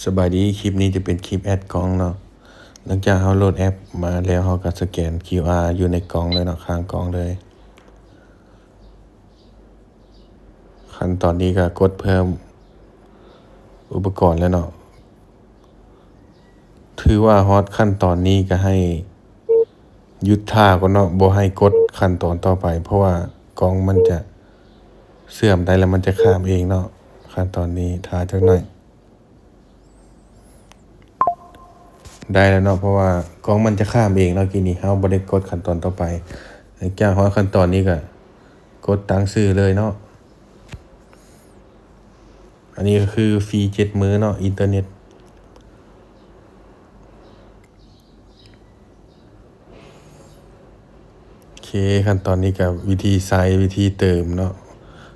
ສະບາຍດີ, ຄລິບນີ້ຈະເປັນຄລິບແອັດກ່ອງເນາະ. ຫຼັງຈາກເຮົາໂຫຼດແອັບມາແລ້ວ, ເຮົາກໍສະແກນຄິວອາຢູ່ໃນກ່ອງເລີຍເນາະ, ຂ້າງກ່ອງເລີຍ. ຂັ້ນຕອນນີ້ກໍກົດເພີ່ມອຸປະກອນແລ້ວເນາະ. ຖືວ່າຮອດຂັ້ນຕອນນີ້ກໍໃຫ້ຢຸດຖ້າກ່ອນເນາະ, ບໍ່ໃຫ້ກົດຂັ້ນຕອນຕໍ່ໄປ, ເພາະວ່າກ່ອງມັນຈະເຊື່ອມໄດ້ ແລ້ວມັນຈະຂ້າມເອງເນາະ. ຂັ້ນຕອນນີ້ຖ້າຈັກໜ້ອຍ. ໄດ້ແລ້ວເນາະ, ເພາະວ່າກ່ອງມັນຈະຂ້າມເອງເນາະ. ກີ້ນີ້ເຮົາບໍ່ໄດ້ກົດຂັ້ນຕອນຕໍ່ໄປ. ຫຼັງຈາກຮອດຂັ້ນຕອນນີ້ກໍກົດຕັ້ງຊື່ເລີຍເນາະ. ອັນນີ້ກໍຄືຟຣີເຈັດມື້ເນາະ, ອິນເຕີເນັດ. ໂອເຄ, ຂັ້ນຕອນນີ້ກໍວິທີໃຊ້, ວິທີເຕີມເນາະ,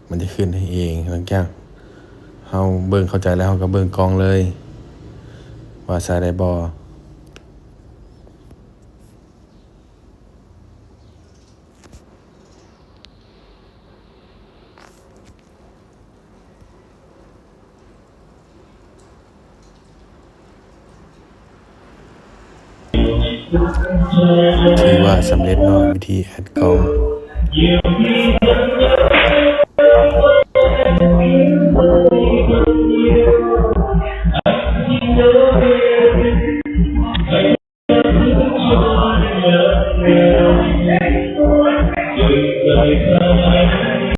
ມັນຈະຂຶ້ນໃຫ້ເອງ. ຫຼັງຈາກເຮົາເບິ່ງເຂົ້າໃຈແລ້ວ, ເຮົາກໍເບິ່ງກ່ອງເລີຍ ວ່າໃຊ້ໄດ້ບໍ່. ຖືວ່າສຳເລັດເນາະ, ວິທີແອັດກ່ອງ.